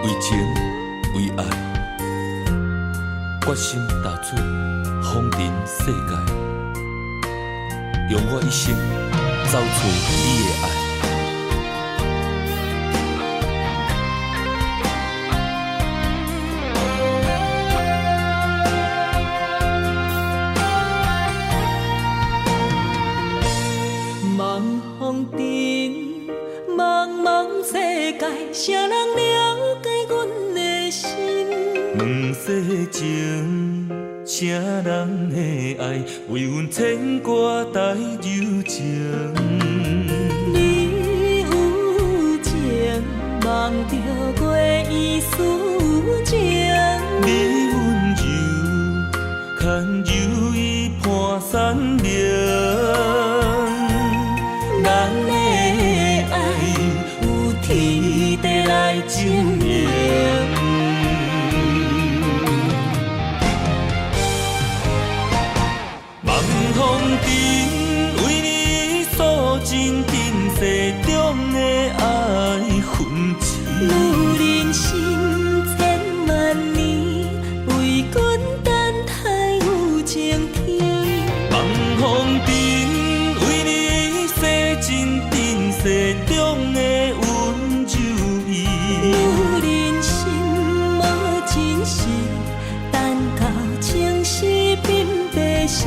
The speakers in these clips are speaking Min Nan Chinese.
為情為愛，決心踏出風塵世界，用我一生走出你的愛。茫風塵，茫茫世界，誰人了解阮的心？問世情，啥人的愛為阮牽掛帶柔情？你有情，望著月圓思情。你溫柔，牽柔伊伴山明。咱的愛有天地來證明。望風塵，為你訴盡塵世中的愛恨情。女人心千萬年，為君等待有情天。望風塵，為你洗盡塵世中的溫柔意。女人心無情時，等到青絲變白時，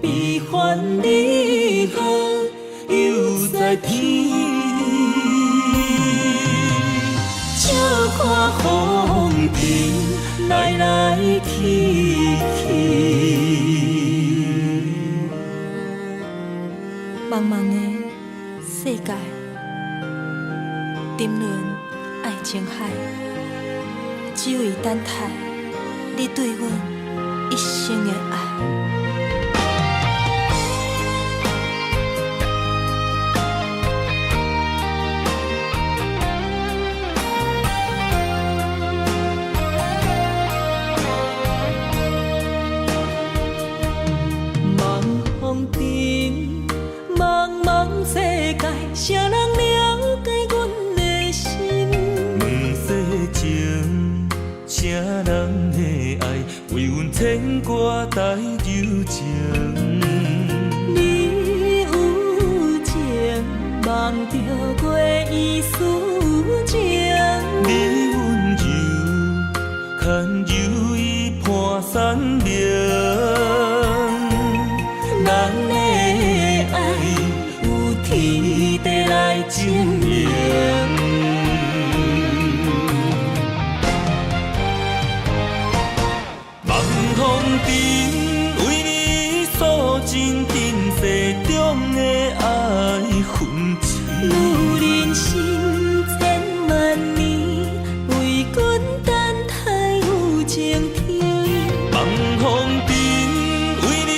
悲歡離合猶在天。笑看風塵來來去去。茫茫的世界，沉淪愛情海，只為等待你對阮一生的愛。茫風塵，茫茫世界，誰人了解阮的心？問世情，啥人的愛為阮牽掛帶柔情？你有情，望著月圓思情。你溫柔，牽柔伊伴山明。咱的愛有天地來證明。望風塵，為你訴盡塵世中的愛恨情。女人心千萬年，為君等待有情天。望風塵，為你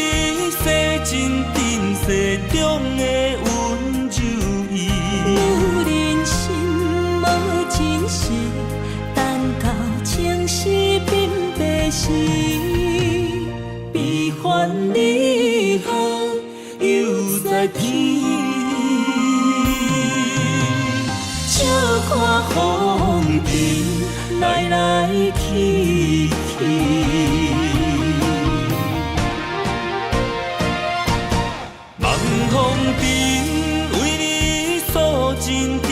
洗盡塵世中的溫柔意。女人心無情時，等到青絲變白時，悲歡離合猶在天。笑看風塵來來去去。望風塵，為你訴盡塵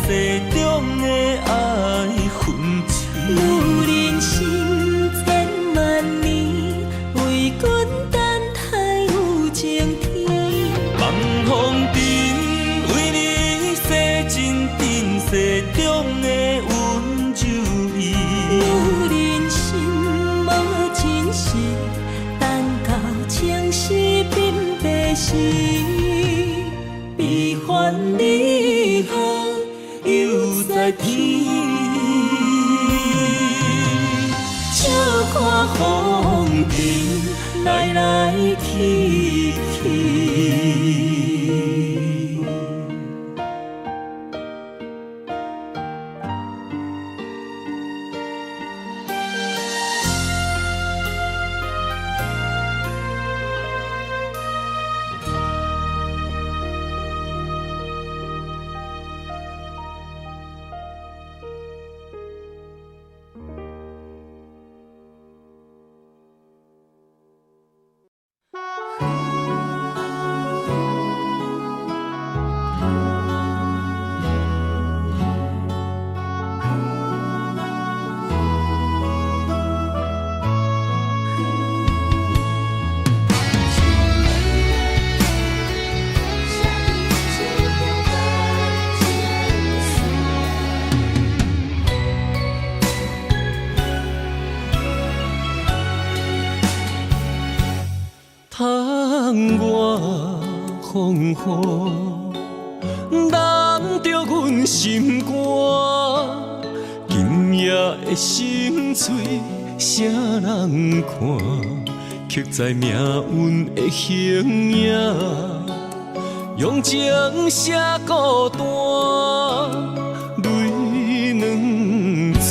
世中的愛恨情。女人心千萬年，為君等待有情天。望風塵，為你洗盡塵世中的溫柔意。女人心無情時，等到青絲變白時，悲歡離合猶在天。笑看風塵來來去去。窗外風雨，染著阮心肝。今夜的心碎，啥人看？刻在命運的形影，用情寫孤單，淚兩泉。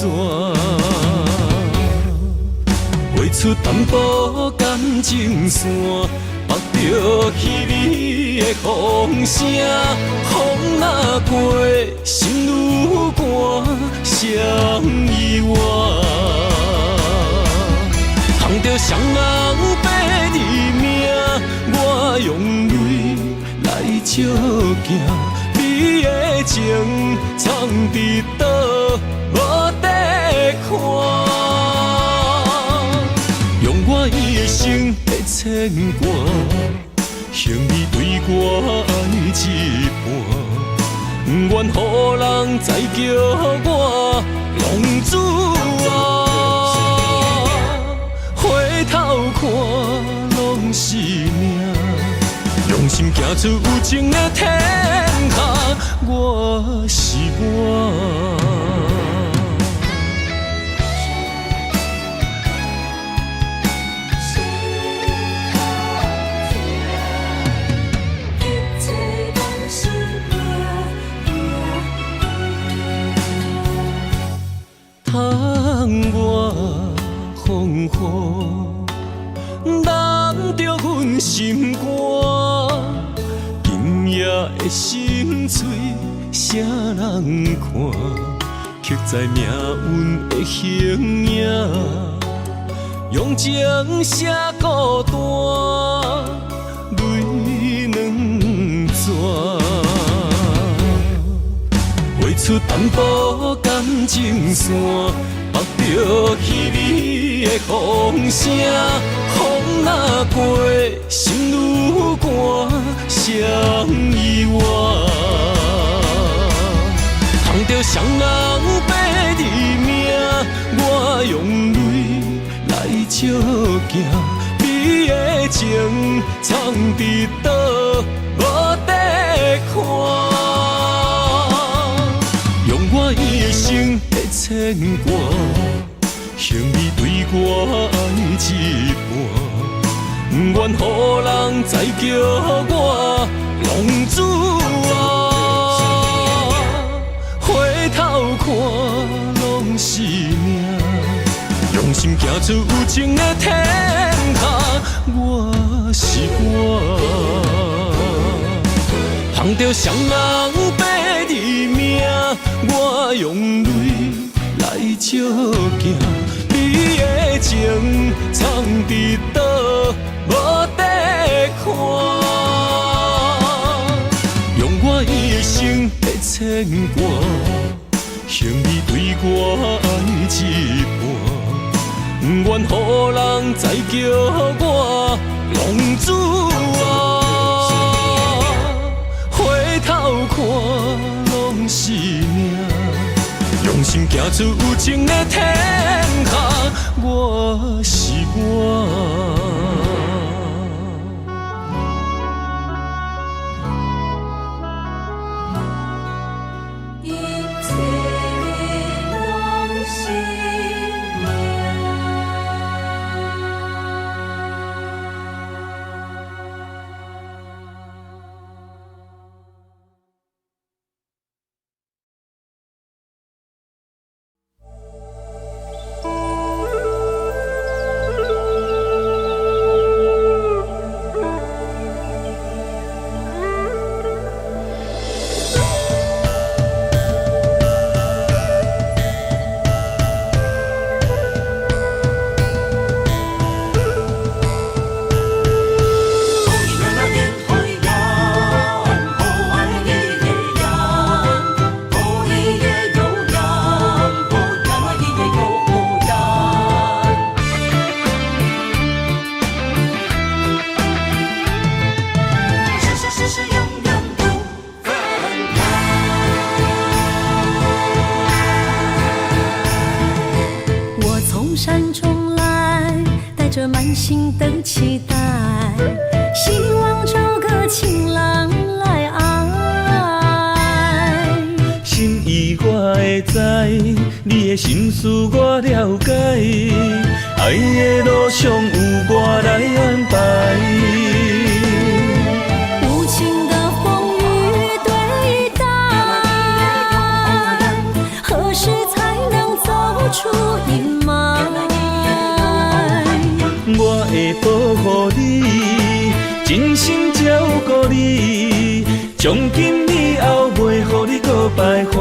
畫出淡薄感情線，縛著凄美的風聲。風若過，心愈寒，誰伊活？烘著雙人白日命，我用淚來照鏡，你的情藏佇佗，無得看。用我一生的牽掛，還你對我愛一半，不願予人再叫我浪子啊！回頭看，攏是命，用心行出有情的天下，我是我。窗外風雨，染著阮心肝。今夜的心碎，啥人看？刻在命運的形影，用情寫孤單，淚兩泉。畫出淡薄感情線，縛著凄美的風聲。風若過，心愈寒，誰伊活？烘著雙人白日命，我用淚來照鏡，你的情藏佇佗，無得看。用我一生的牽掛，還你對我愛一半，不願予人再叫我浪子啊！回頭看，攏是命，用心行出有情的天下，我是我。烘著雙人白日命，我用淚來照鏡，你的情藏佇佗，無得看。用我一生的牽掛，還你對我愛一半，不願予人再叫我浪子啊！回頭看，攏是命，用心行出有情的天下，我是我。一切攏是命。的心思我了解，愛的路上有我來安排。無情的風雨對待，何時才能走出陰霾？我會保護你，真心照顧你，從今以後袂予你閣徘徊。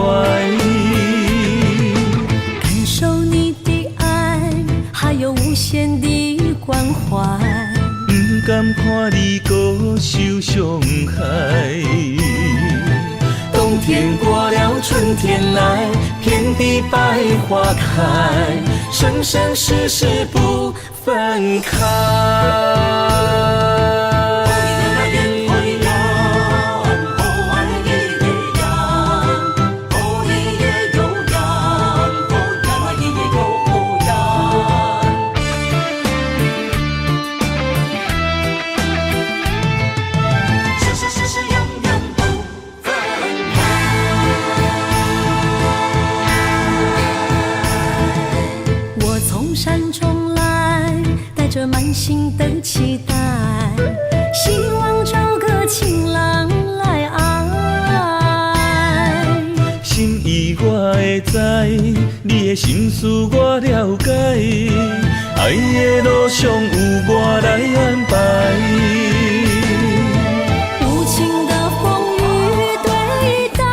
感受你的愛，還有無限的關懷。毋甘看你閣受傷害。冬天過了，春天來，遍地百花開，生生世世不分開。我從山中來，帶著滿心的期待，希望找個情郎來愛。心意我會知，你的心思我了解，愛的路上有我來安排。無情的風雨對待，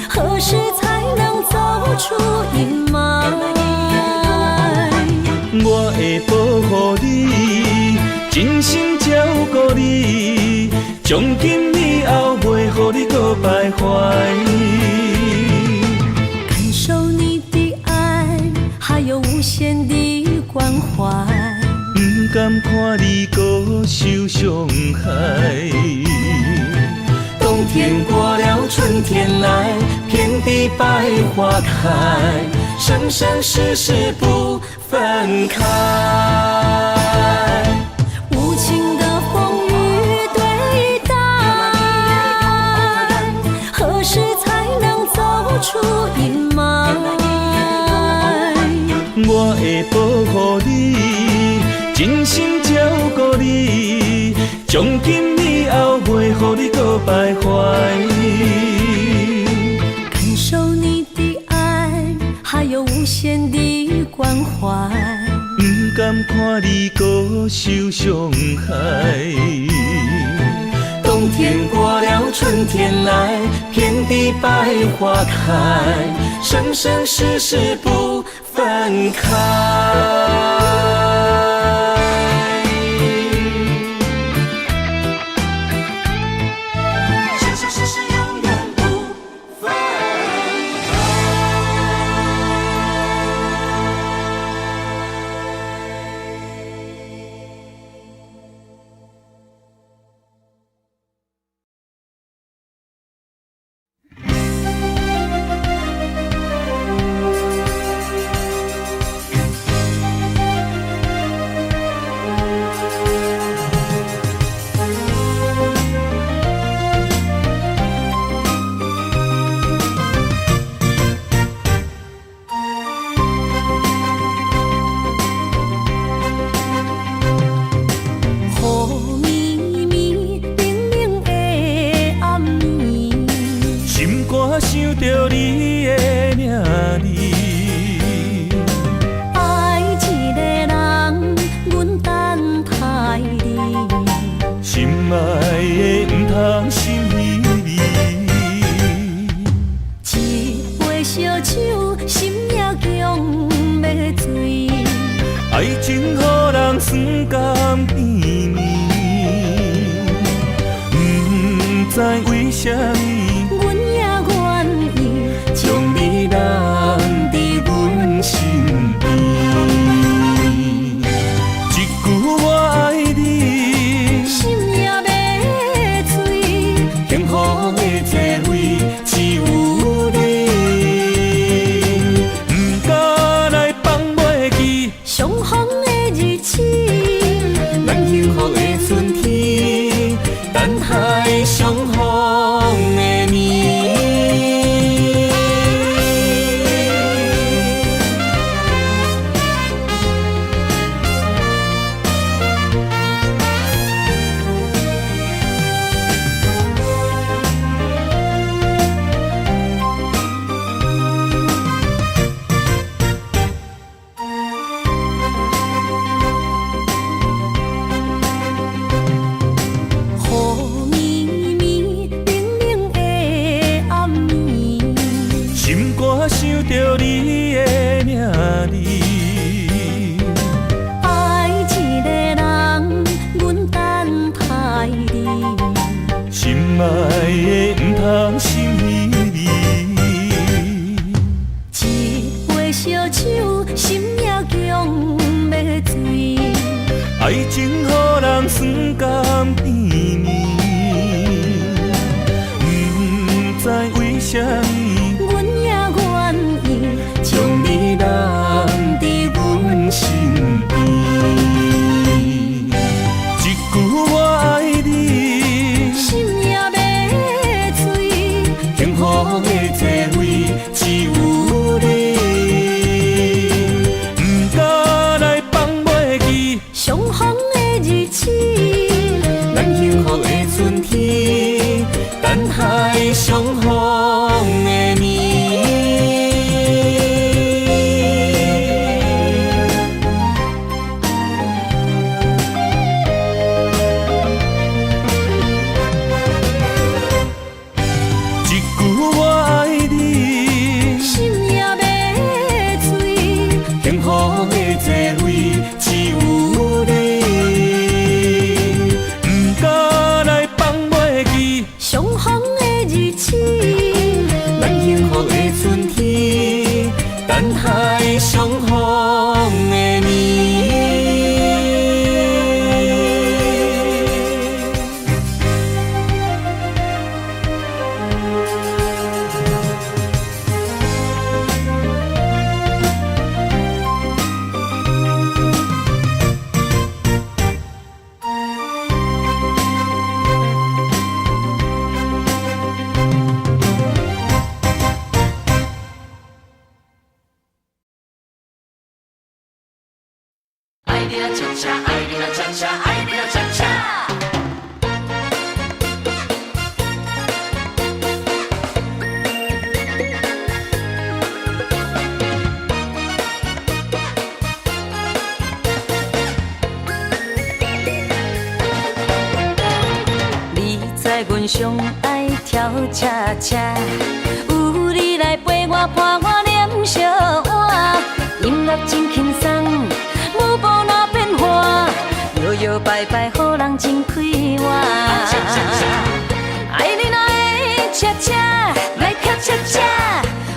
何時才能走出陰霾？我會保護你，真心照顧你，從今以後袂予你閣徘徊。感受你的愛，還有無限的關懷。毋甘看你閣受傷害。冬天過了，春天來，遍地百花開，生生世世不分開。無情的風雨對待，何時才能走出陰霾？我會保護你，真心照顧你，從今以後袂予你閣徘徊。感受你的愛，還有無限的關懷。毋甘看你閣受傷害。冬天過了，春天來，遍地百花開，生生世世不分開。生生世世永遠不分開。雨暝暝冷冷的暗暝，心肝想著你的名字，愛一個人，阮等待你。心愛的毋通心稀微。一杯燒酒，心也強欲醉。愛情予人酸甘甜暝，毋知為啥物，阮也願意將你攬佇阮身邊。一句我愛你，心也欲醉。幸福的座位只有你，毋敢來放袂記。相逢的日子，咱幸福的春天，等待相逢的暝。人酸甘甜暝。不知為啥物，阮也願意將你攬佇阮身邊。一句我愛你，心也欲醉，幸福的座位只有你。不敢來放袂記，相逢的日子，咱幸福的春天，等待相逢的暝。一句我愛你，心也欲醉，幸福的座位只有你。不敢來放袂記，相逢的日子，咱幸福的春天，等待相逢的暝。愛你啦恰恰，愛你啦恰恰，愛你啦恰恰。你知阮上愛跳恰恰，有你來陪我伴我念小碗，音樂真輕鬆，舞步若變化，搖搖擺擺，予人真快活。愛你若會恰恰，來跳恰恰，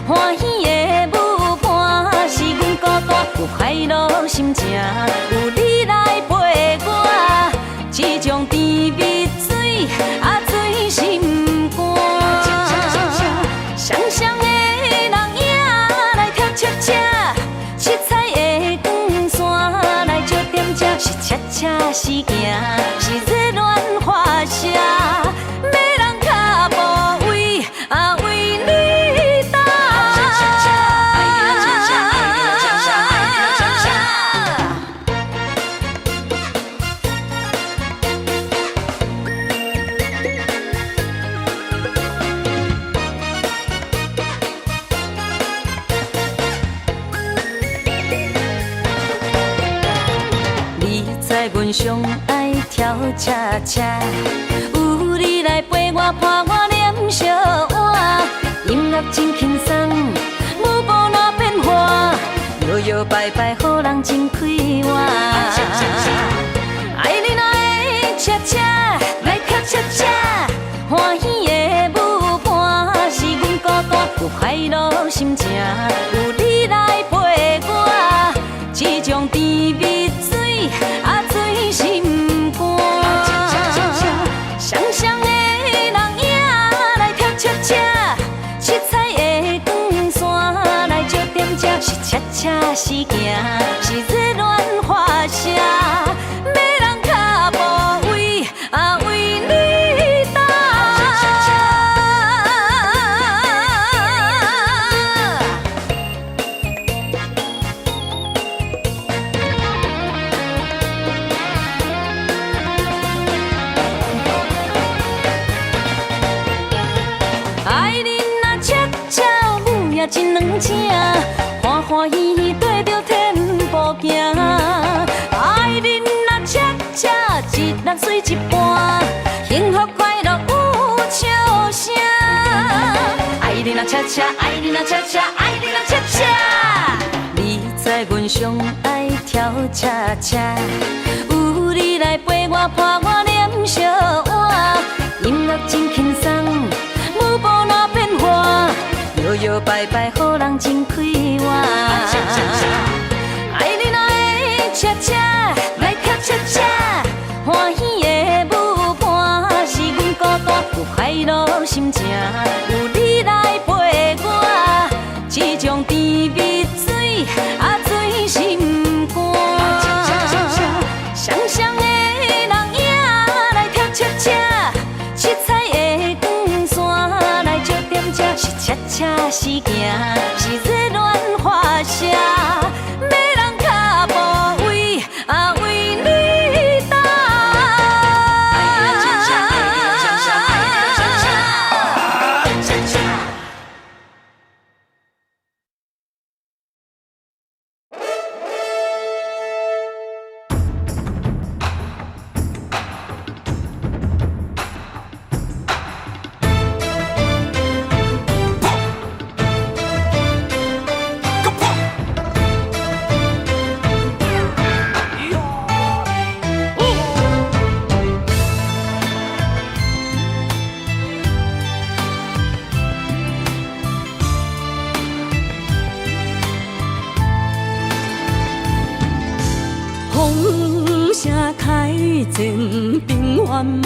歡喜的舞伴是阮孤單，有快樂心情，有你來陪我，這種甜蜜水啊醉心肝。双雙的人影來跳恰恰，七彩的光線來照點這，是恰恰是行，是熱戀發射，欲人跤步為啊為你踏。愛你啦恰恰，愛你啦恰恰，愛你啦恰恰。你知阮上愛跳恰恰，有你來陪我伴我念小碗，音樂真輕鬆，舞步若變化，搖搖擺擺，予人真快活。愛你若會恰恰，來跳恰恰，歡喜的舞伴是阮孤單，有快樂心情，有你來陪我，這種甜蜜水啊醉心肝。雙雙的人影來跳恰恰，七彩的光線來照點這，是恰恰是行，是熱戀發射，欲人跤步為啊為你踏。愛你若恰恰舞也真軟正，歡歡喜喜對著天步行。愛你若恰恰一人水一半，幸福快樂有笑聲。愛你若恰恰，愛你若恰恰，愛你若恰恰。你知阮上愛跳恰恰，有你來陪我伴我念小碗，音樂真輕鬆，舞步若變化，搖搖擺擺，予人真快活。愛你若會恰恰，來跳恰恰，歡親情，有你來陪我，這種甜蜜水啊醉心肝。雙雙的人影來貼切切，七彩的光線來照點這，是恰恰是行，是熱戀發射，欲人跤步為啊為你等。愛的恰恰，愛的恰恰，愛的恰恰，恰恰。風聲開戰，平原嘛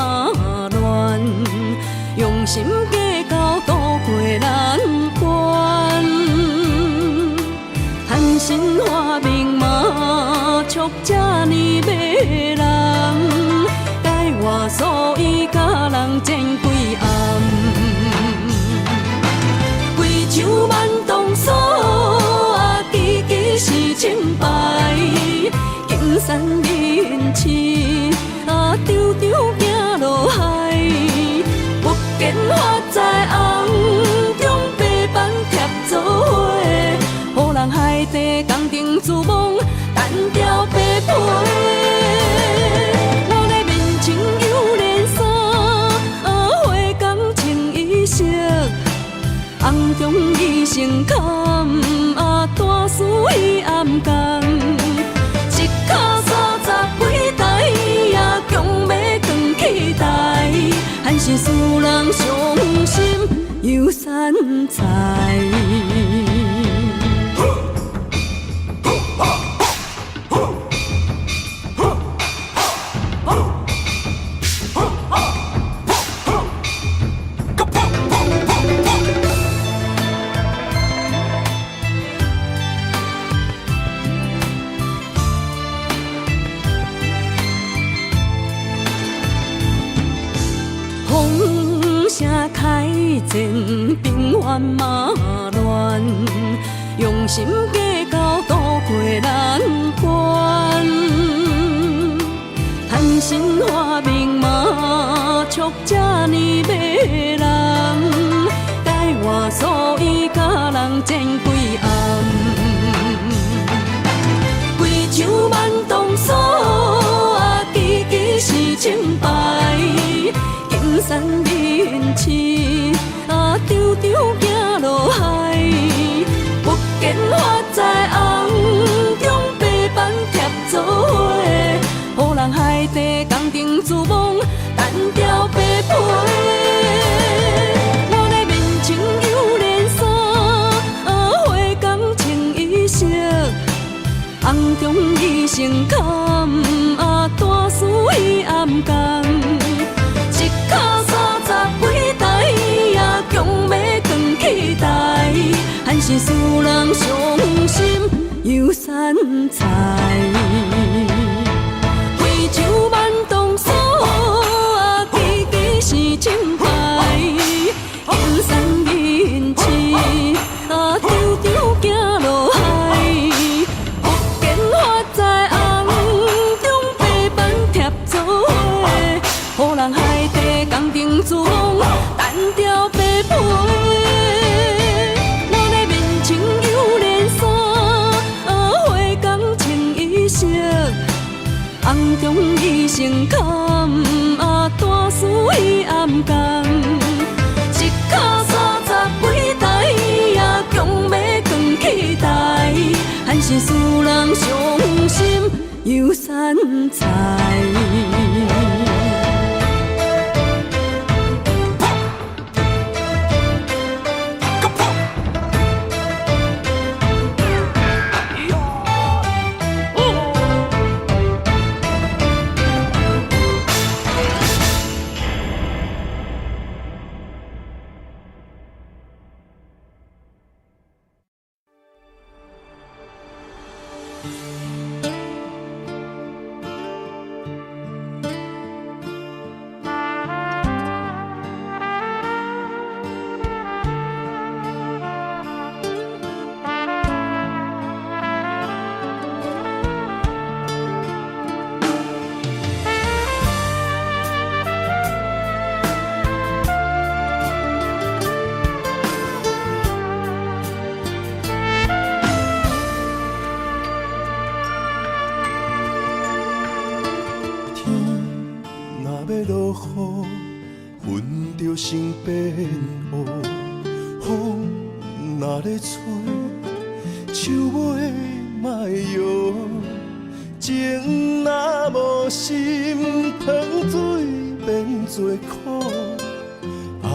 亂，用心計較渡過難關。貪心發明嘛，笑這呢迷人，解我所以佮人戰幾暗。規樹萬動鎖啊，支支是清白。金山銀刺啊，長長行落海，福建發財紅中白板貼做伙，予人海底工程珠網單調白皮。我的面穿榴蓮衫，啊，花工穿衣色，紅中醫生坎啊，大師伊暗共。一跤三十幾台啊，強欲扛起台，還是使人傷心又散財。風聲開戰，平原嘛亂，用心計較渡過難關。貪心發明嘛，笑這呢迷人，解我所以佮人戰幾暗。規樹萬動鎖啊，支支是清白。金山銀刺啊，長長行落海，福建發財紅中白板貼做伙，予人海底工程珠網單調白皮。我的面穿榴蓮衫，啊，花工穿衣色，紅中醫生坎啊，大師伊暗共。一跤三十幾台啊，強欲扛起台，還是使人傷心又散財。規樹萬動鎖啊，支支是清白。金山銀刺啊，長長行落海，福建發財紅中白板貼做伙，予人海底工程珠網單調白皮。我的面穿榴蓮衫，啊，花工穿衣色，紅中醫生坎啊，大師伊暗共。一跤三十幾台啊，強欲扛起台，還是使人傷心又散財。若欲落雨，雲就先變烏；風若咧吹，樹尾莫搖。情若無心，糖水變做苦。愛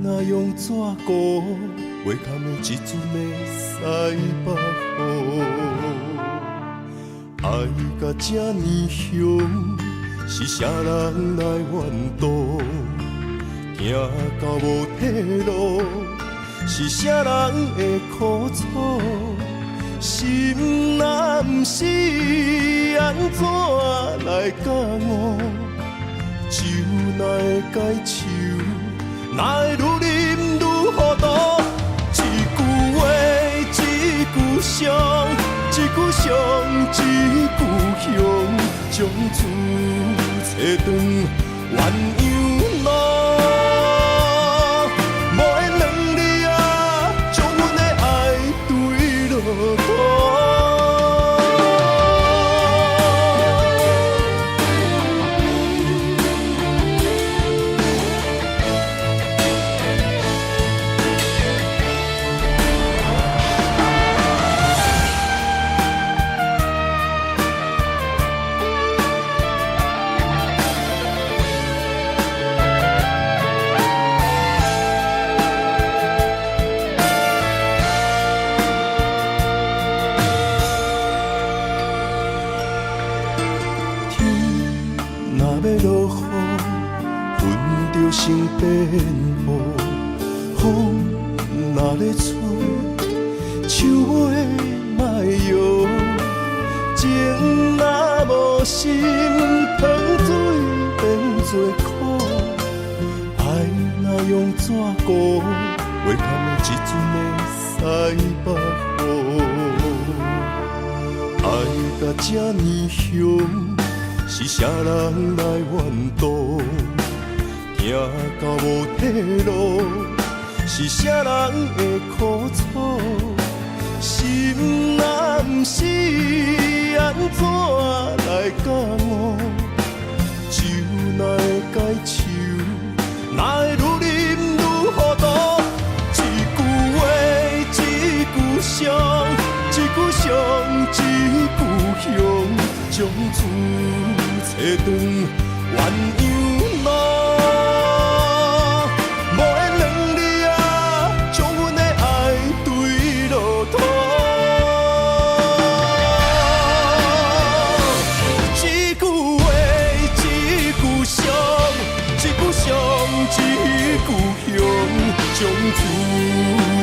若用紙糊，袂堪的一陣的西北風。愛甲這呢凶，是啥人來怨毒？行到無退路，是啥人的苦楚？心若毋是按怎來覺悟？酒若會解愁，哪會愈啉愈糊塗？一句話，一句傷，一句傷，一句凶，從此切斷鴛鴦路。無緣兩字啊，將阮的愛墜落土。天若欲落雨，雲就先變烏；風若咧吹，樹尾莫搖。情若無心，糖水變做苦。愛若用紙糊，袂堪的一陣的西北風。愛甲這呢凶，是啥人來怨毒？行到無退路，是啥人的苦楚？心若毋是按怎來覺悟？酒若會解愁，哪會愈啉愈糊塗？一句話，一句傷，一句傷，一句凶，從此切斷鴛鴦路。無緣兩字啊，將阮的愛墜落土。一句話，一句傷，一句傷，一句凶，從此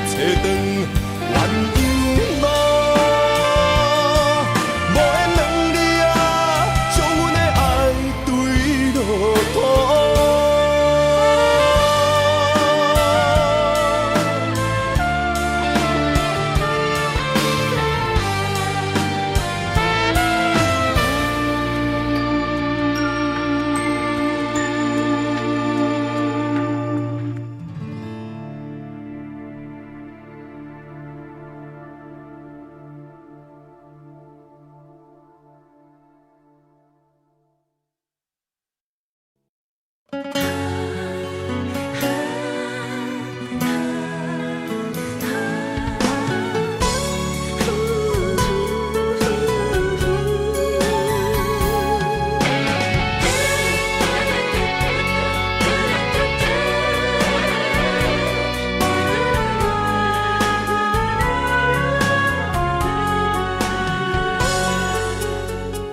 切斷鴛鴦路。無緣兩字啊，將阮的愛墜落土。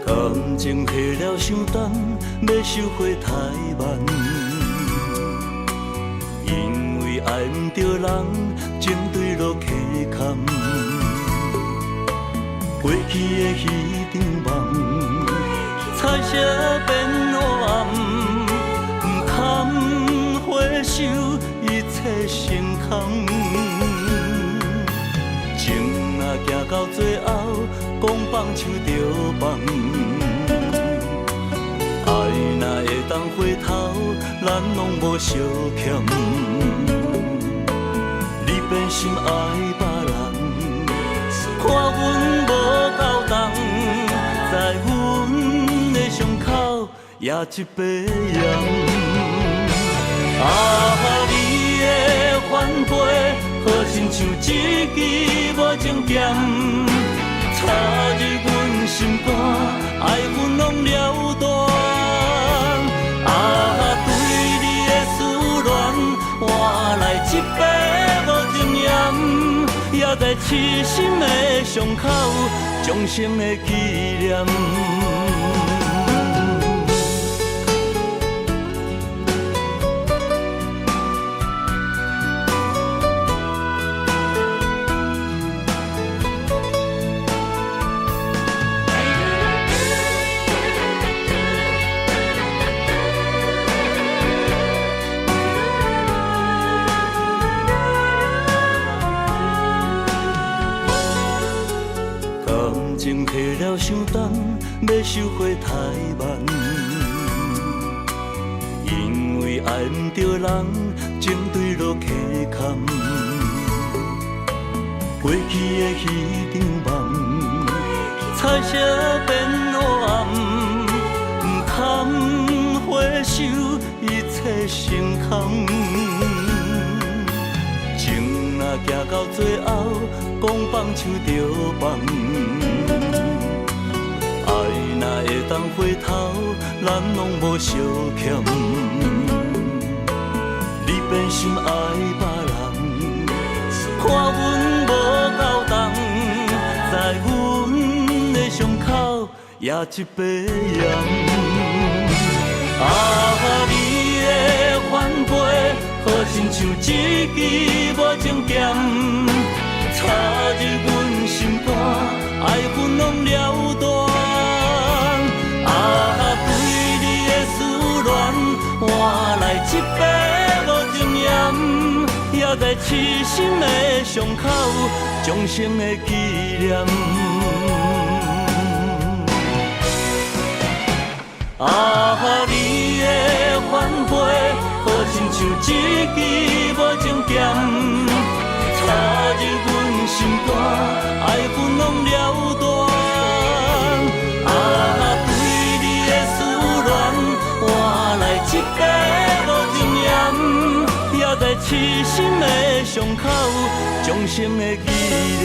感情下了傷重，欲收回太慢。因為愛毋著人，情對落溪坎。過去的彼場夢，彩色變黑暗，毋堪回首，一切成空。情若行到最後，講放手就放。愛若會當回頭，咱攏無相欠。你變心愛別人，看阮無夠重，在阮的傷口也一杯盐。啊，你的反背，好亲像一支无情剑，插入阮心肝，爱恨拢了断。啊，对你的思恋，换来一杯无情盐，也在痴心的伤口，终生的纪念。感情提了伤重，欲收回太慢，因为爱毋著人，情对落溪坎。过去的彼场梦，彩色变黑暗，毋堪回首，一切成空。情若行到最后，讲放手就放。爱若会当回头，咱拢无相欠。你变心爱别人，看阮无够重，在阮的伤口也一杯盐。啊，你的反背，好亲像一支无情剑，插入阮心肝，爱恨拢了断。啊，对你的思恋，换来一杯无情盐，也在痴心的伤口，终生的纪念。啊，你的反背，好亲像一支无情剑，插入阮心肝，爱恨拢了断。啊，对你的思恋，换来一杯无情盐，也在痴心的伤口，终生的纪念。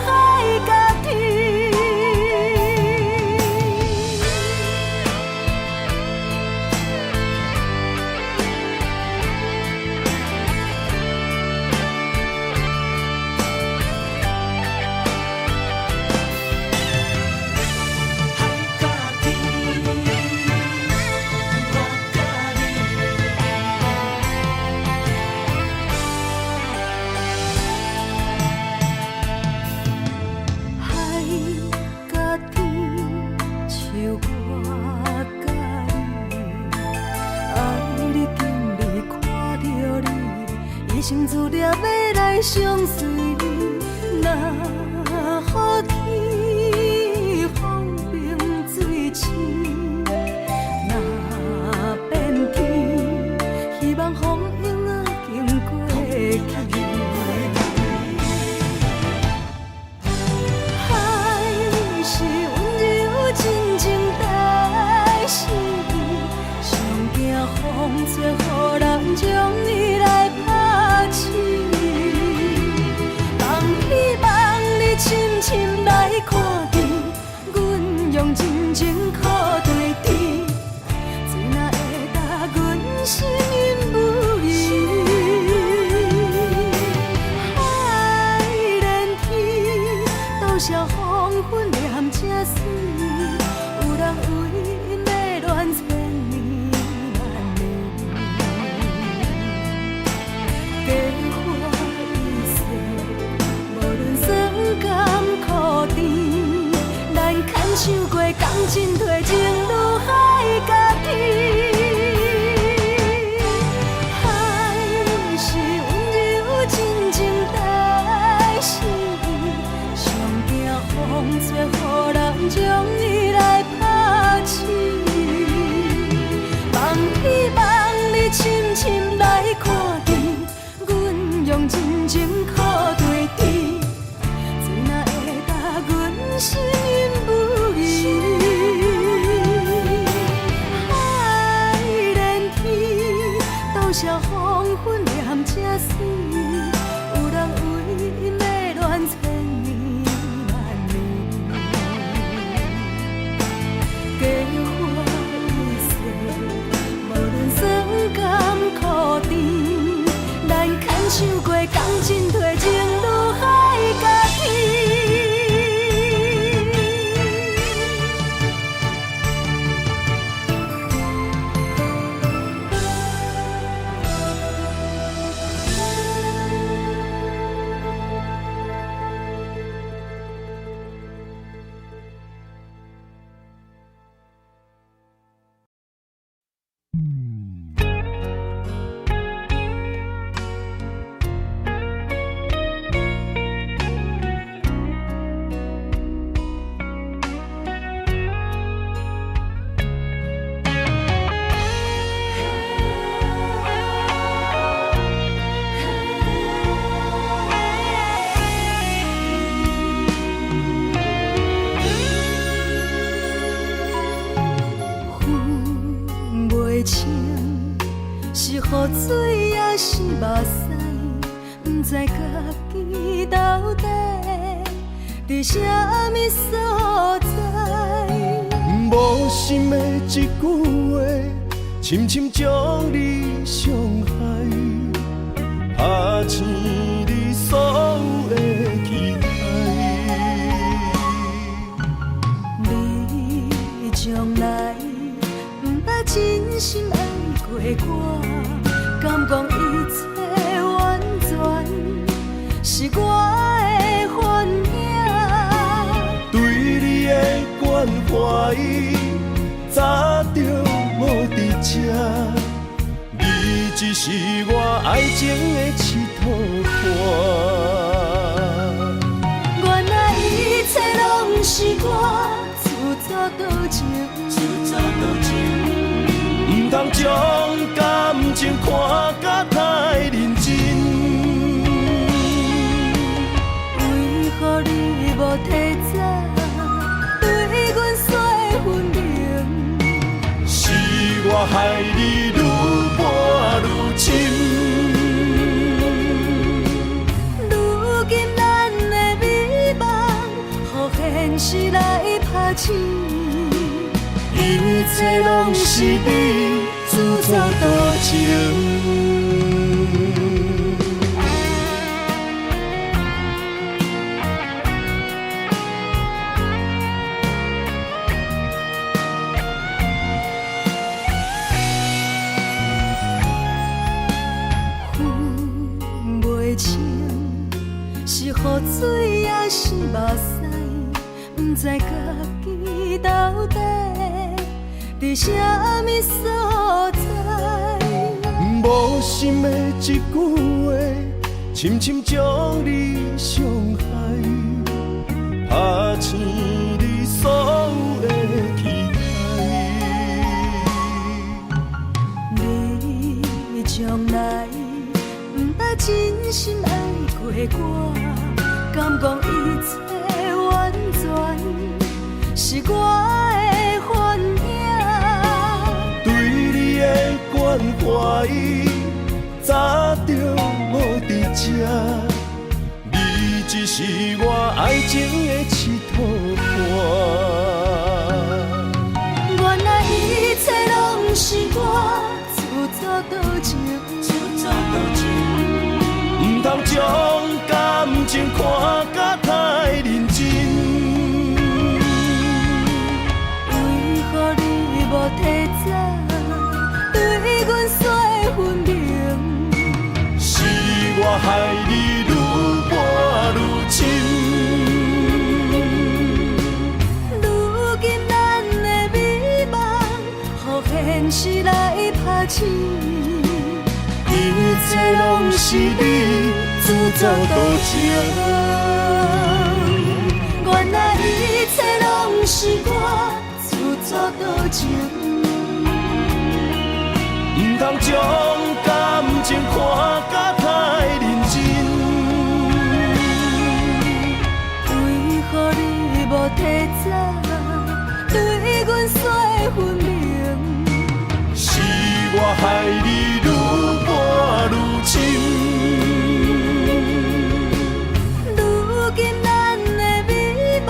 海相隨，若雨天風冰水深，若變天，希望風湧仔經過去。海是溫柔真情在心，上驚風吹予人將伊來拍醒。望希望你深深來看見，阮用真情苦對甜，水若會焦阮心不移。海連天，多少黃昏念這水，有人為因迷戀千年萬年。假話一世，無論酸甘苦甜，咱牽手過，共進退，情如海角天。海是溫柔真情在心，上驚風吹予人將伊來拍醒。望希望你深深來看見，阮用真情苦對甜，水若會焦阮心不移。海連天，多少黃昏念這水，有人為因迷戀千年萬年。假話一世，無論酸甘苦甜，咱牽手過，共進退，情如海角天。分袂清是雨水抑是目屎，毋知家己到底佇啥物所在。無心的一句話，深深將你傷害，拍醒你所有的期待。你從來毋捌真心愛過我，敢講一切完全是我的幻影。對你的關懷早就無佇這，你只是我愛情的試托盤。原來一切攏是我自作多情，毋通將感情看甲太認真。為何你無提早對阮說分明？是我害你愈絆愈深。如今咱的美夢，予現實來拍醒。一切攏是你自作多情。分袂清是雨水抑是目屎，毋知家己到底佇啥物所在。無心的一句話，深深深將你傷害，拍醒你所有的期待。你從來毋捌真心愛過我，敢講一切完全是我的幻影。對你的關懷，早就無佇這，你只是我愛情的試圖盤。原來一切攏是我自作多情，自作多情。毋通將感情看甲太認真。為何你無提早對阮說分明？是我害你愈絆愈深。如今咱的美夢，予現實來拍醒。一切攏是你自作多情。原來一切攏是我自作多情。毋通將感情看甲太認真。為何你無提早對阮說分明？是我害你愈絆愈深。如今咱的美夢，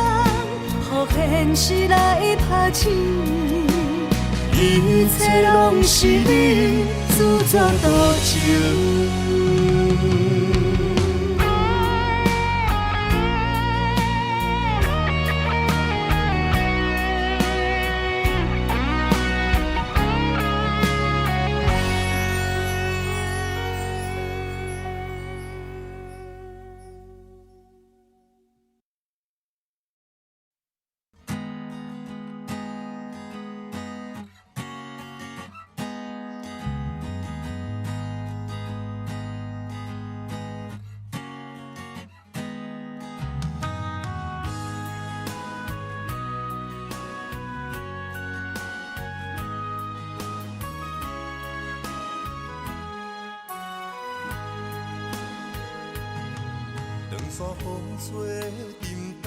予現實來拍醒。一切攏是你自作多情。長山風吹沉重，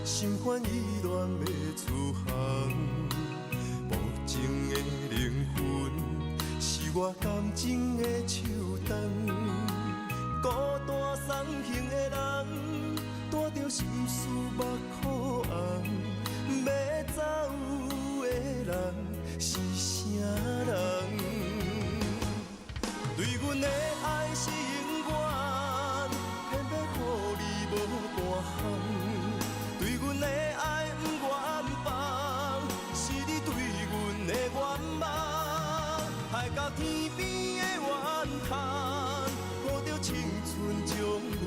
心煩意亂欲出航。無情的靈魂，是我感情的樹洞。孤單送行的人，帶著心事目眶紅。欲走的人是啥人？對阮的愛是永遠，偏欲予你無半項。對阮的愛毋願放，是你對阮的願望。海角天邊的怨叹，抱著青春將阮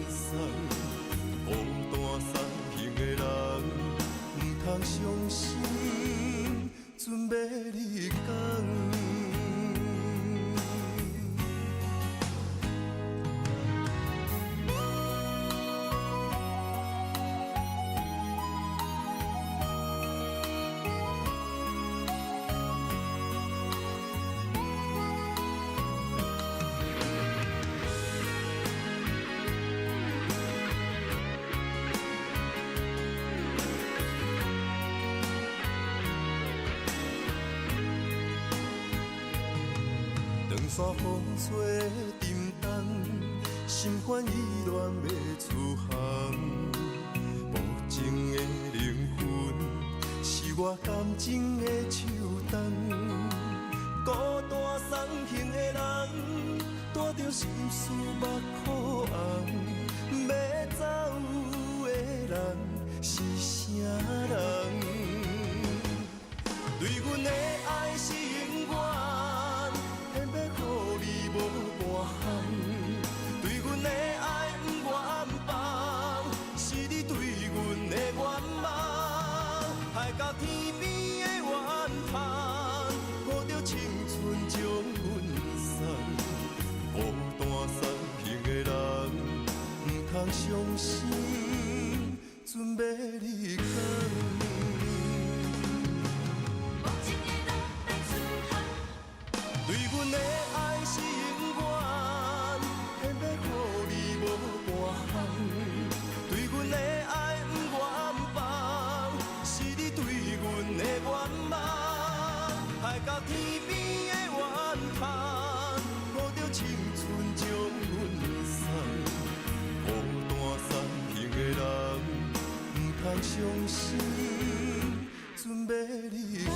送。孤單送行的人，毋通傷心，准欲你講。長山風吹沉重，心煩意亂欲出航。無情的靈魂，是我感情的樹洞。孤單送行的人，帶著心事目眶紅。欲走的人是啥人？對阮的愛是永遠，偏欲予你無半項。對阮的愛毋願放，是你對阮的願望。海角天邊的怨嘆，抱著青春將阮送。孤單送行的人，心，准欲离港。对阮的爱是永远，偏欲予你无半项。对阮的爱不愿放，是你对阮的愿望。海角天边的怨叹，抱著青春将阮送。孤单送行的人，毋通伤心，准欲离港。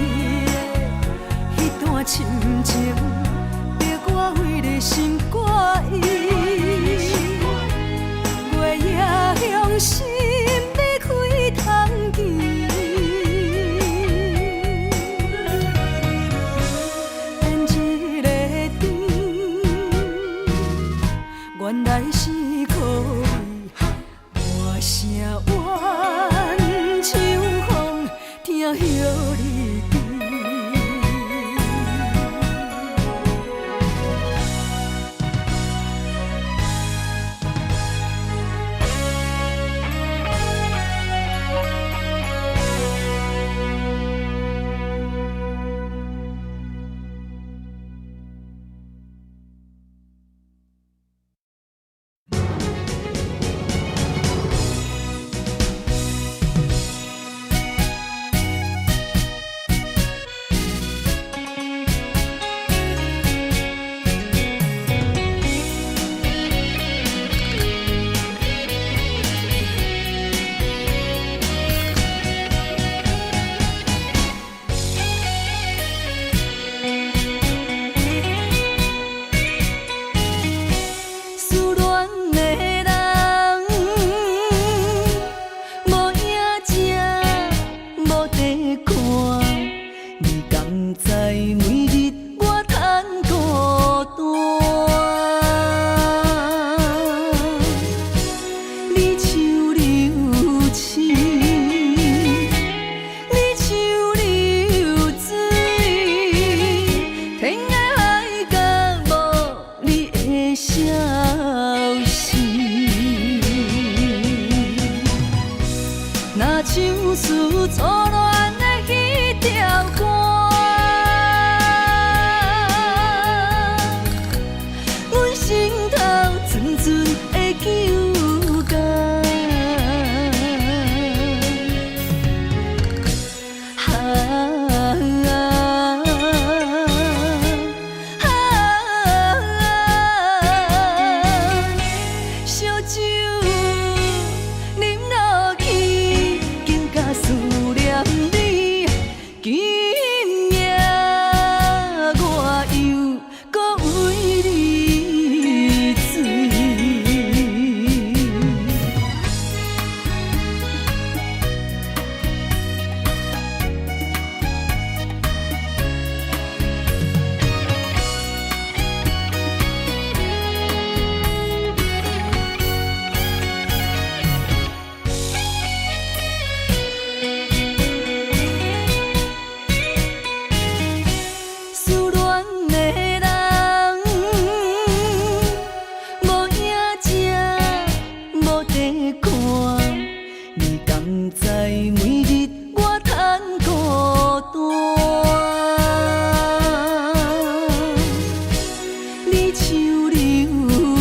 过去的彼段深情，逼我为心肝意，月夜向心欲开窗机。缘一个甜，原来是苦味，满城怨像风，听彼离枝。思恋的人無影跡，無地看，你敢知每日我趁孤單？你像流星，你像流水，天涯海角無你的消息。若像似初戀的彼條歌，阮心頭陣陣的糾結。啊啊！燒酒啉落去，更加思念你。今夜我又閣為你醉。思戀的人無影跡，無地看，你敢知每日我趁孤單？你像流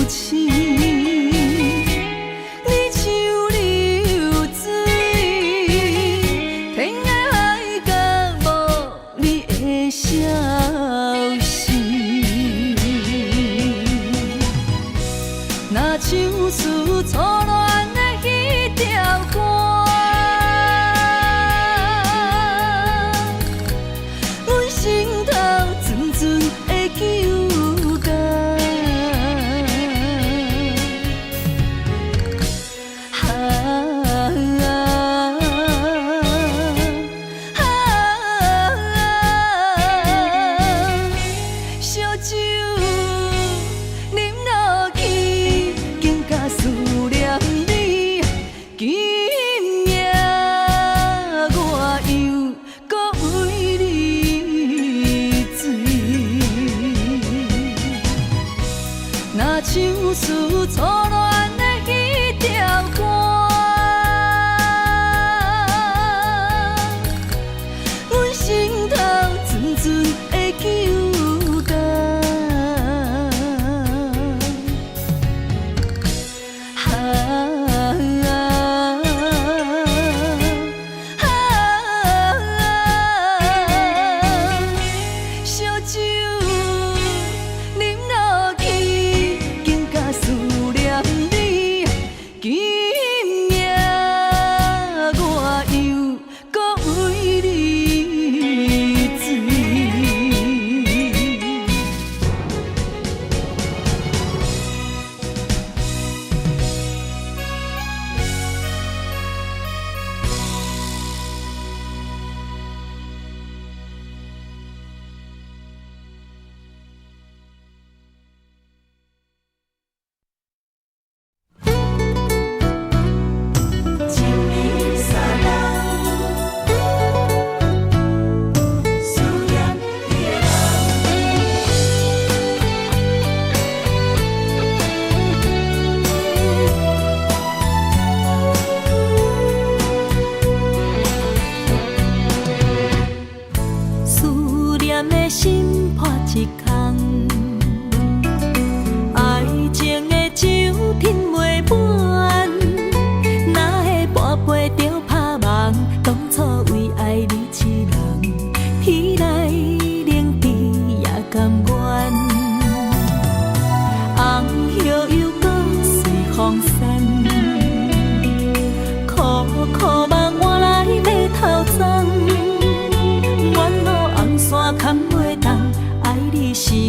星，你像流水，天涯海角無你的消息。若像似初戀的彼條歌，阮心頭陣陣的糾結。啊啊！燒酒啉落去，更加思念你。今夜我又閣為你醉。若像似初戀的彼條歌，阮心頭陣陣的糾結。啊啊！燒酒啉落去，更加思念你。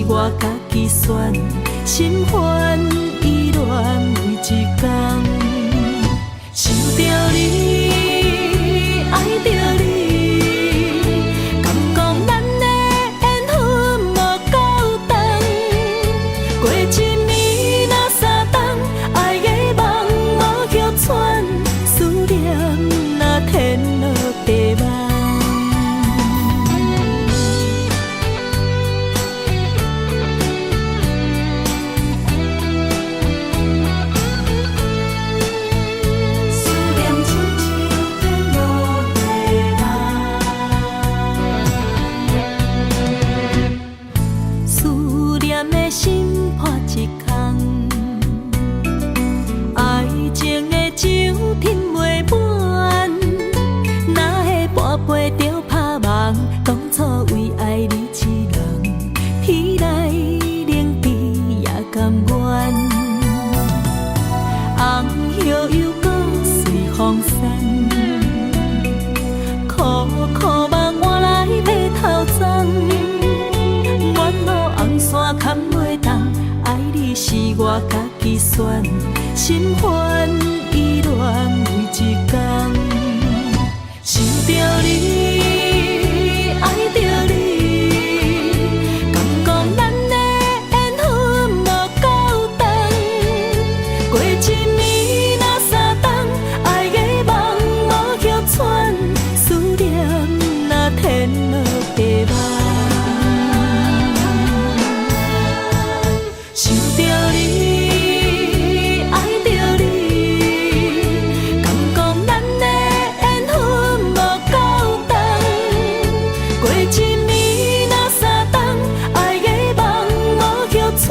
我家己選，心煩意亂每一工。想著你，愛著你，感覺咱的緣分無夠長。過一暝若三冬，愛的夢無歇喘，思念若天落地網。思念親像天落地網，思念的心破一空，愛情的酒斟袂滿，哪會半杯就拍夢？當初為愛你一人，天來冷地也甘願。紅葉又閣隨風散，苦苦夢換來白頭鬃。沿路紅線牽袂動，愛你是我家己選，心煩意亂每一工。想著你，愛著你，感覺咱的緣分無夠長。過一暝若三冬，愛的夢無歇喘，思念若天落地網。想著你，愛著你，感覺咱的緣分無夠長。過一暝若三冬，愛的夢無歇喘，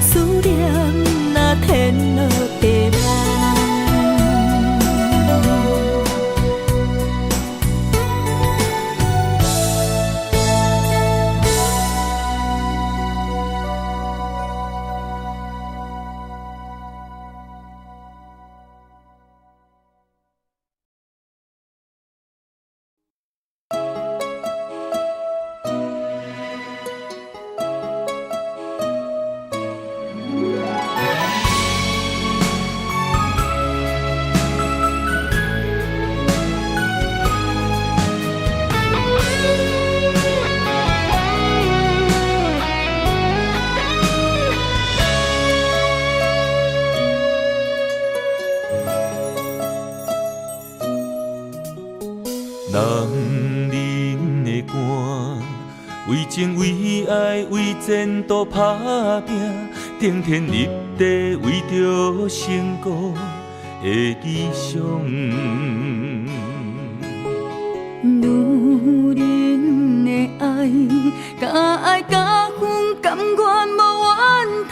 思念若天落地網。男人的肝，為情為愛為前途打拼，頂天立地為著成功的理想。女人的愛，敢愛敢恨，甘願無怨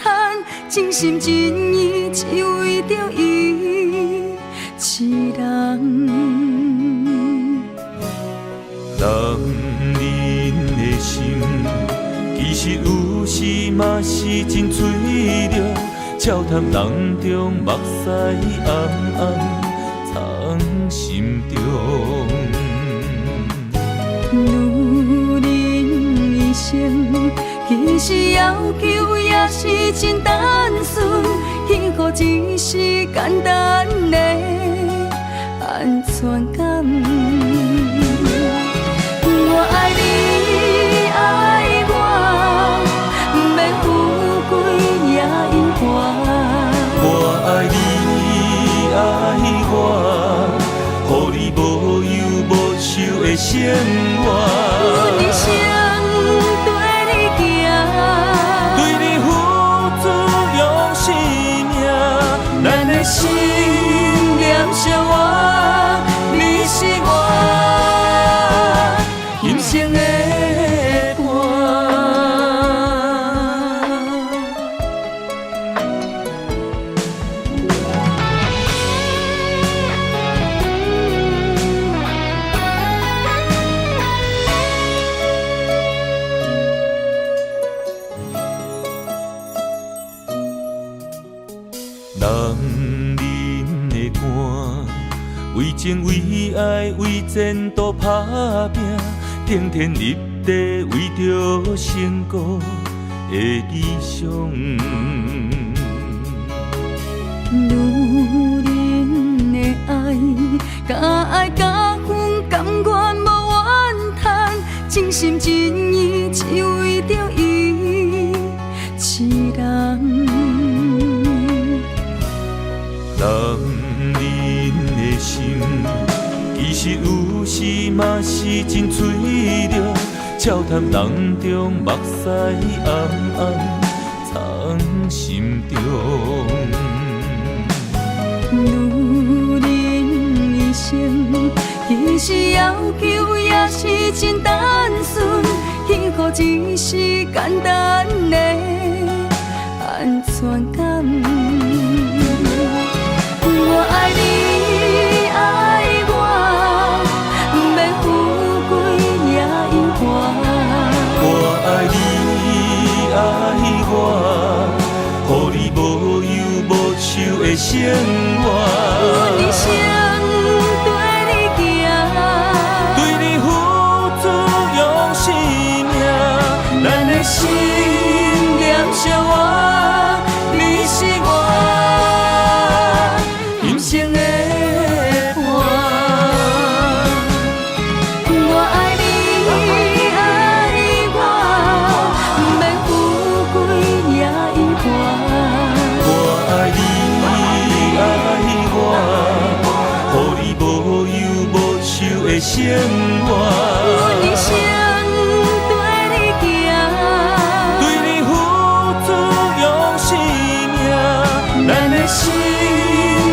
嘆，真心真意只為著伊一人。男人的心，其實有時嘛是真脆弱，笑談當中，目屎暗暗藏心中。女人一生，其實要求也是真單純，幸福只是簡單的安全感。我愛你，愛我，毋免富貴也猶原。我愛你，愛我，予你無憂無愁的生活。阮一生綴你行，對你付出用生命，咱的心念相活，你是我今生的伴。男人的肝，為情為愛為前途打拼，頂天立地為著成功的的理想。女人的愛，敢愛敢恨，甘願無怨嘆，真心真意只為著伊一人。男人的心，其實有時嘛是真脆弱，笑談當中目屎暗暗藏心中。女人一生，其實要求也是真單純，幸福只是簡單的安全感。我愛你，愛我，毋免富貴也猶原。我愛你，愛我，予你無憂無愁的生活。阮一生綴你行，對你付出用生命，咱的心念相活，你是我今生的伴。我愛你，愛我，毋免富貴也猶原。我愛你，愛我，予你無憂無愁的生活。阮一生綴你行，對你付出用生命，咱的心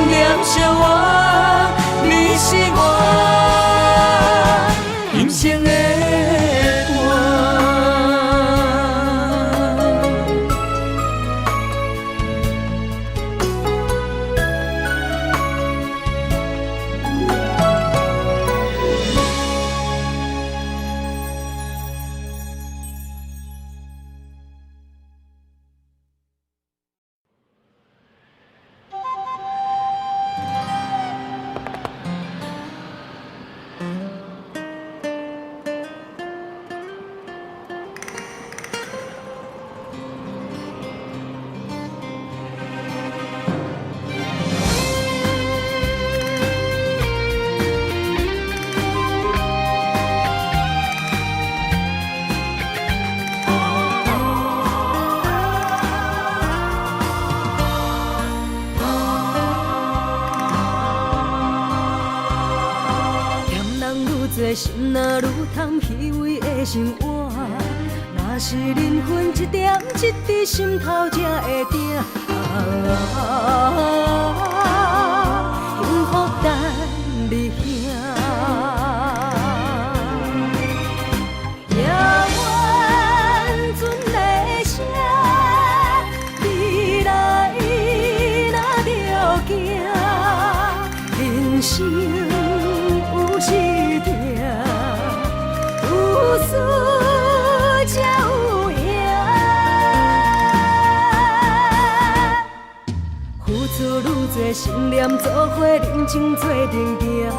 念相活，你是我今生的伴。嫌人愈濟，心若愈淡，虛偽的生活。若是靈魂一點一滴，心頭才會疼。啊，幸福等你遐。夜晚船的声，未來若著行，人生有時痛，有輸才有贏。付出愈濟，心念做伙，認真做陣行，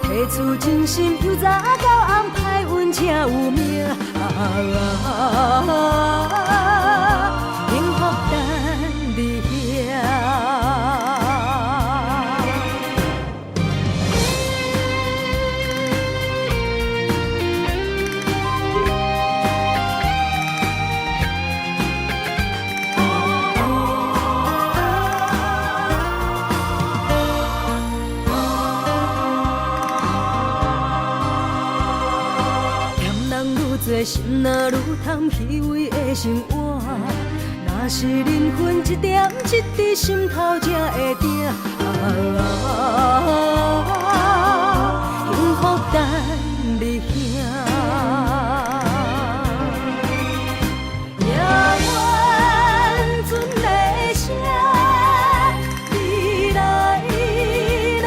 提出真心，由早到暗，歹運才有命。啊，幸福等你遐。嫌人愈濟，心若愈淡，虛偽的生活。若是靈魂一點一滴，心頭才會疼。啊，幸福等你遐。夜晚船的聲，未來若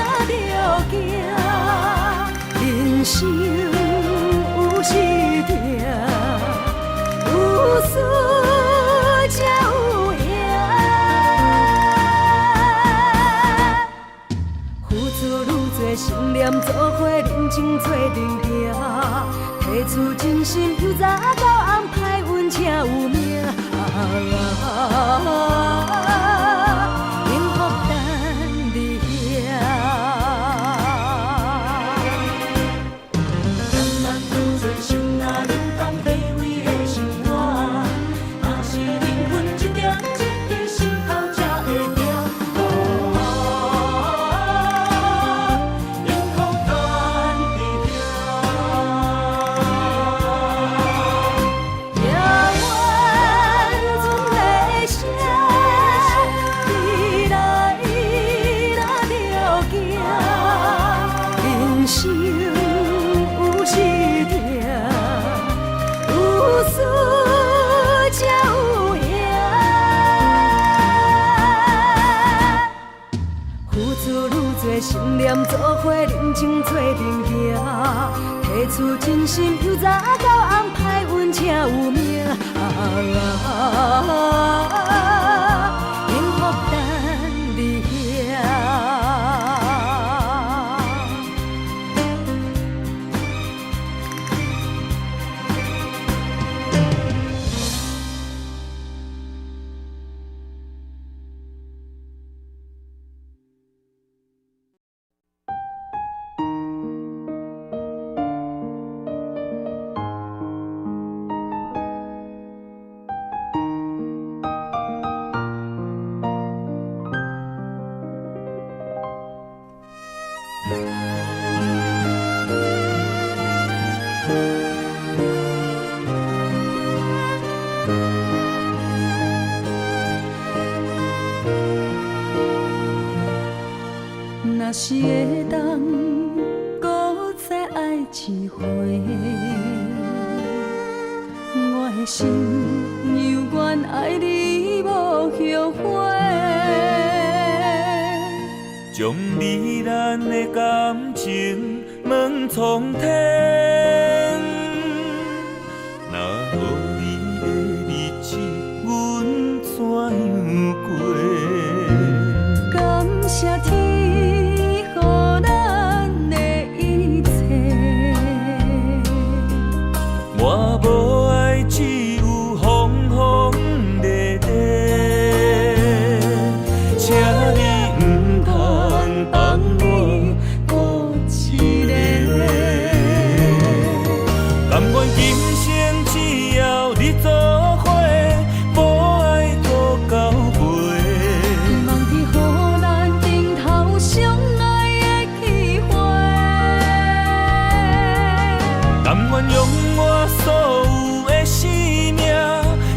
著行，人生有時痛，有輸才有贏。付出愈念做伙认真做阵行，提出真心由早到暗歹运才有命。啊，幸福等你遐。若是會當閣再愛一回，我的心猶原愛你無後悔。將你咱的感情問蒼天，若無你的日子，阮怎樣過？感謝天予咱的一切，我無愛只有風風烈烈，請你毋通放我孤一个。甘願今生只要你做伙，無愛閣交陪。望天予咱頂頭相愛的機會。甘願用我所有的生命，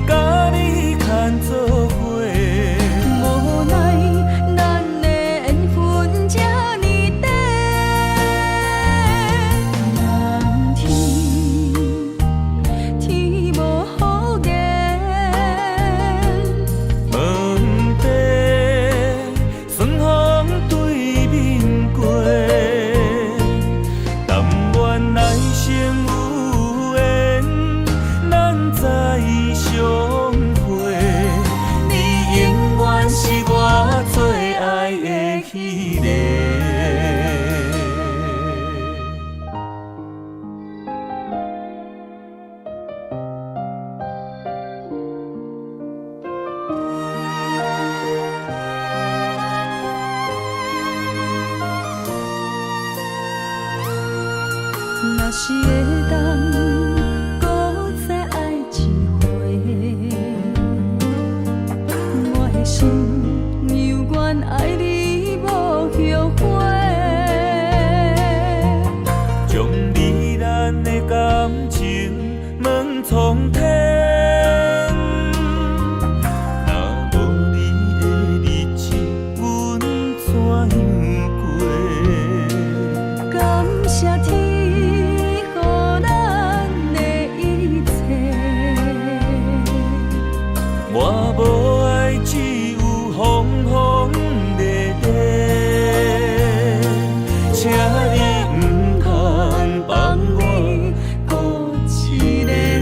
佮你牽做伙。無奈咱的緣分這呢短，望天天無予言，問地順風對面過，但願來生有緣，咱再相會。你永遠是我最愛的彼个。若是會當閣再愛一回，我的心猶原愛你無後悔。將你咱的感情問蒼天，若無你的日子，阮怎樣過？感謝天予咱的一切，我無愛只有風風烈烈，請你毋通放我孤一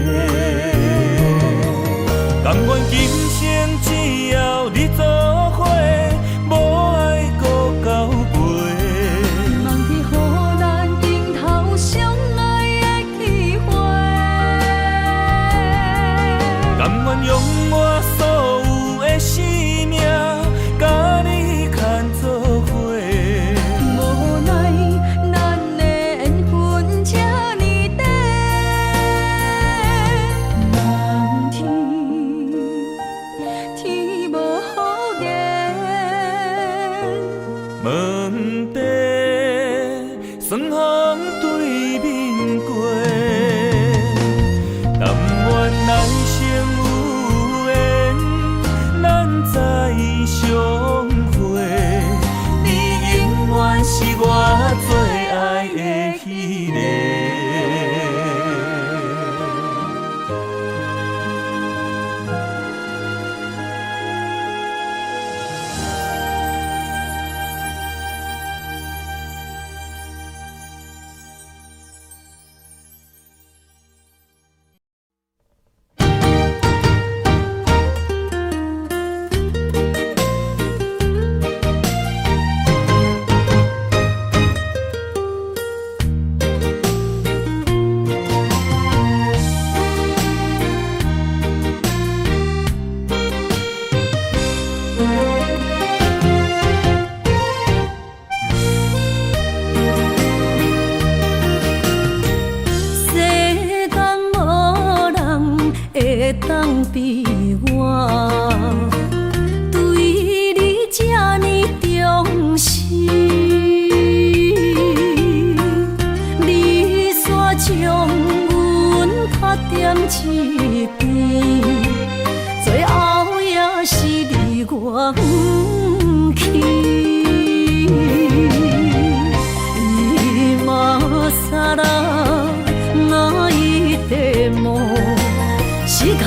个。甘願今生只要你做伙，無愛閣交陪。望天予咱頂頭相愛的機會。甘願用我所有的生命，佮你牽做伙。無奈咱的緣分這呢短，望天天無予言，問地順風對面過，但願來生有緣，咱再相會。你永遠是我最愛的彼个。我遠去。今さら泣いても仕方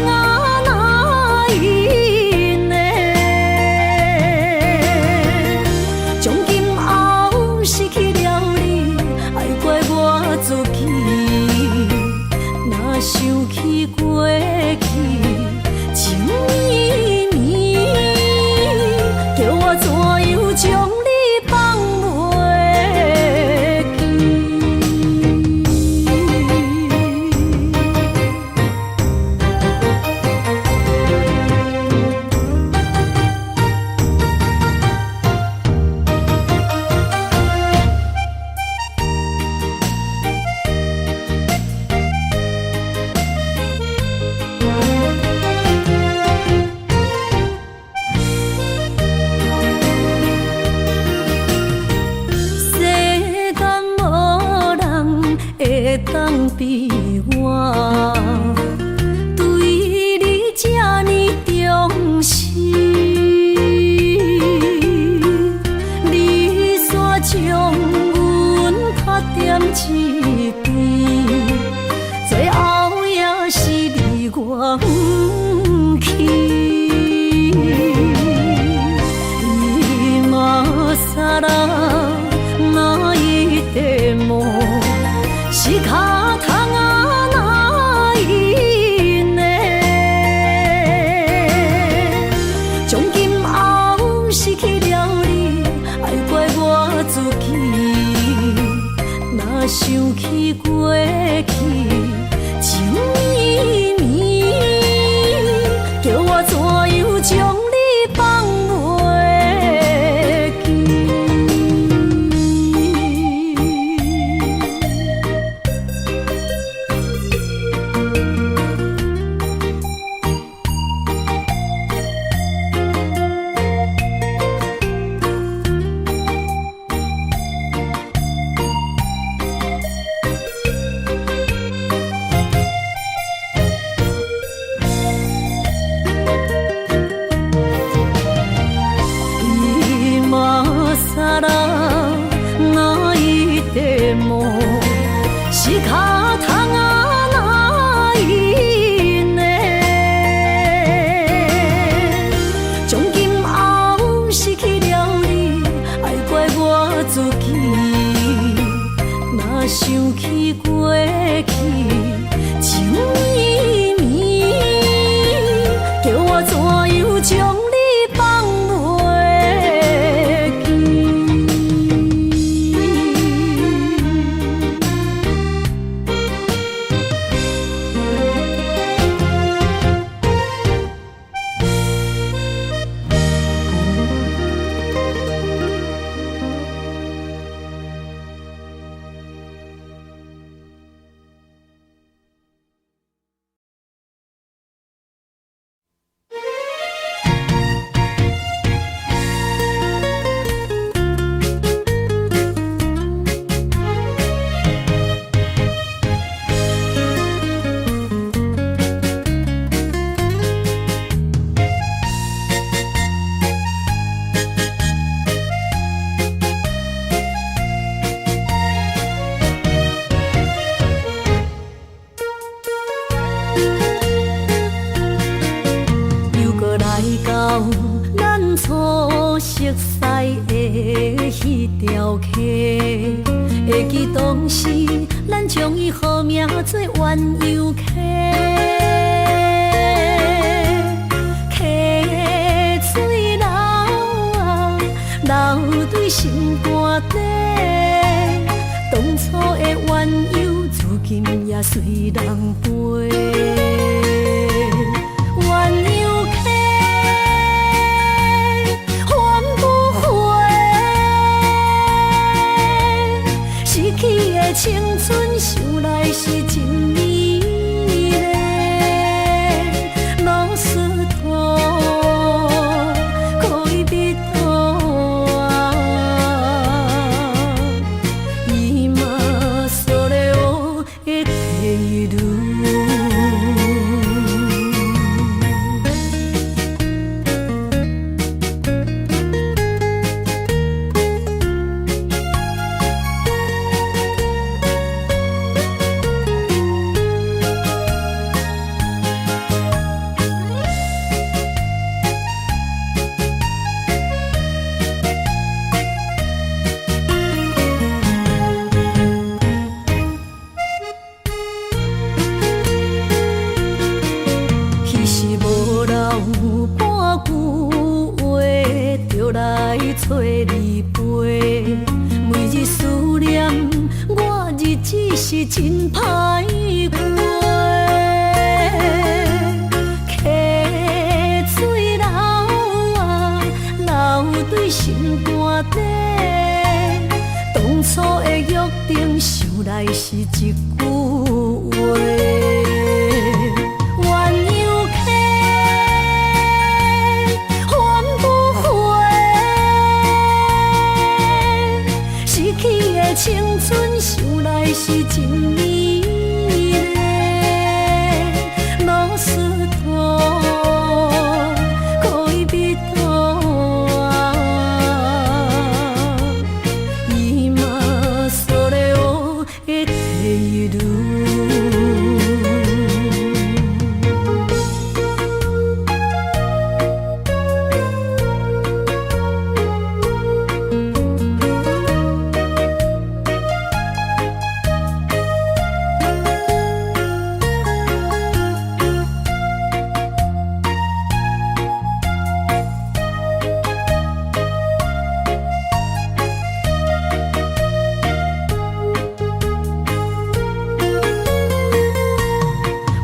がないね。從今後失去了你，愛怪我自己。若想起過去，情綿綿，叫我怎樣將你放袂記？世間無人會當比我，對你這呢重視。你煞將阮拍踮一邊，最後也是離我遠去。今さら泣いても仕方がないね。從今後失去了你，愛怪我自己。若想起過去，情綿綿，叫我怎樣將你放袂記？今さら泣いても仕方がないね。從今後失去了你，愛怪我自己。若想起過去，情綿綿，叫我怎樣將你放袂記？又閣來到咱初熟似的彼條溪，會記當時咱將伊號名做鴛鴦溪，溪水流啊流對心肝底，當初的鴛鴦如今也隨人飛。鴛鴦溪，還不回，失去的青春，想來是真美麗。老實托，戀人啊，今それを得ている。句話，就來揣你陪。每日思念，我日子是真歹過。溪水流啊，流對心肝底。當初的約定，想來是一句話。鸳鸯溪，還不回，失去的青春，想來是真美麗。ロスト戀人啊，今それを得ている。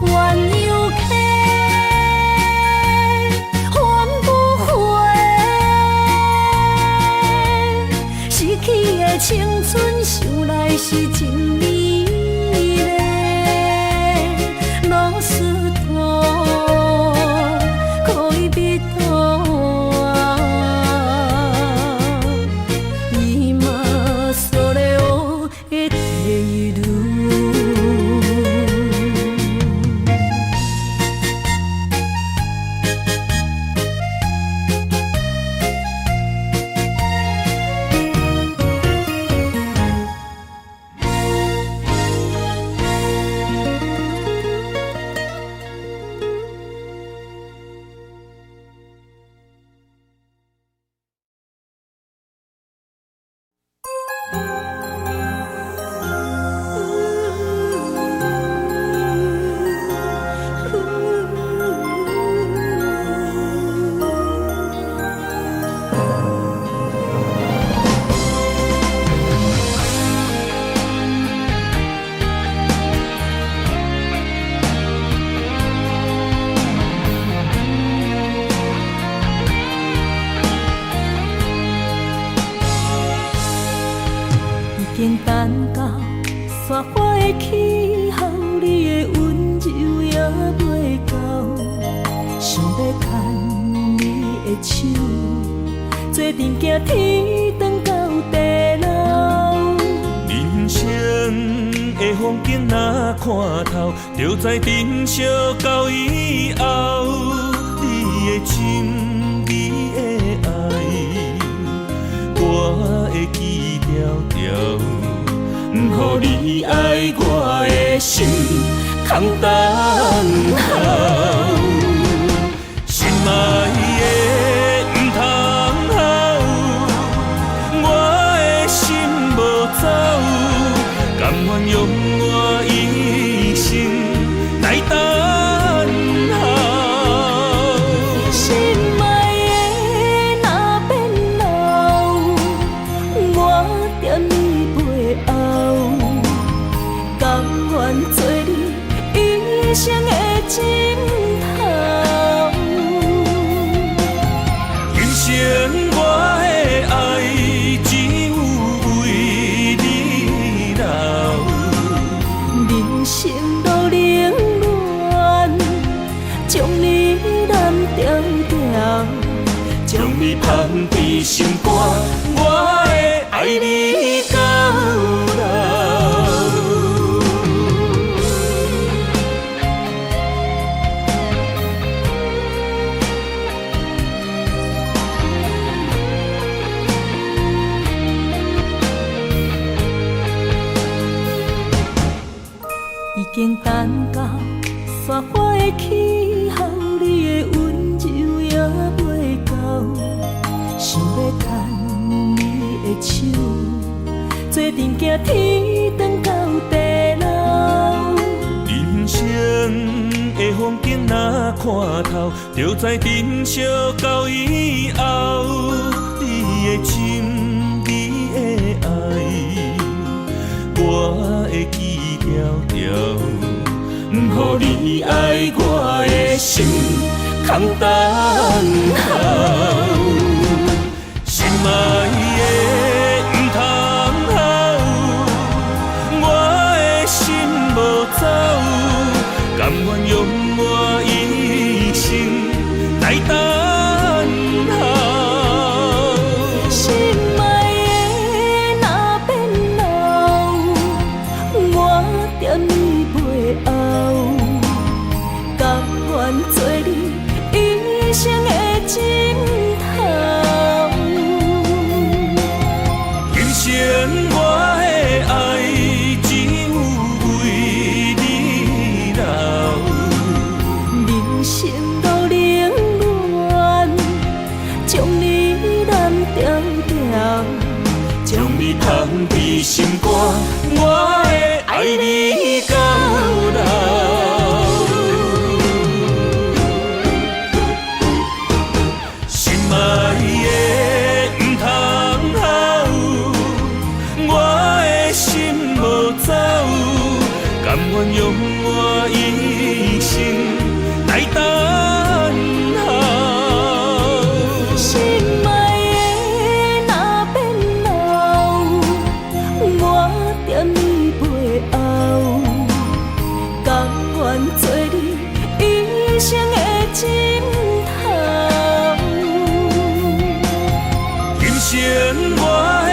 鸳鸯溪，還不回，失去的青春，想來是真美麗。ロスト戀人啊，今それを得ている。已經等到山花的氣候，你的溫柔也袂到，想欲牽你的手，做陣行天長到地老。人生的風景若看透，就知珍惜到以後。你的情，你的愛，我會記牢牢。毋予你愛我的心空等候。心愛的毋通哭，我的心無走，甘願用我一生來等候。心愛的若變老，我踮你背後，甘願做你一生的枕頭。今生我的愛只有為你留。人生路冷暖，將你攬牢牢，將你捧佇心肝，我會愛你到老。已經等到山花的氣候，你的溫柔也袂到，想欲牽你的手，做陣行天長到地老。人生的風景若看透，就知珍惜到以後。你的情，你的愛，我會記牢牢，毋予你愛我的心空等候。心愛的毋通哭，我的心無走，甘願用我一生來等候。心愛的若變老，我踮你背後，甘願做你一生的枕頭。今生我的愛只有為你留。人生路冷暖，將你攬牢牢，將你捧佇心肝，我會愛你到老。心愛的毋通哭，我的心無走，甘願用我一生來等候。心愛的若變老，我踮你背後，甘願做你一生的枕頭。今生我的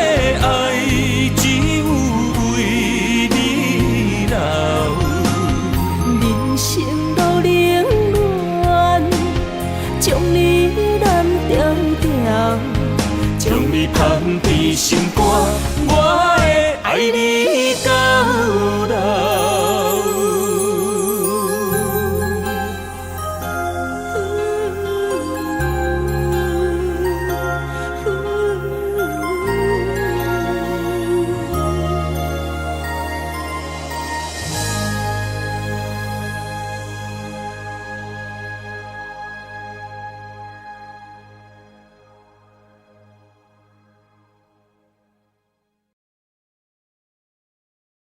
愛只有為你留。人生路冷暖，將你攬牢牢，將你捧佇心肝，我會愛你。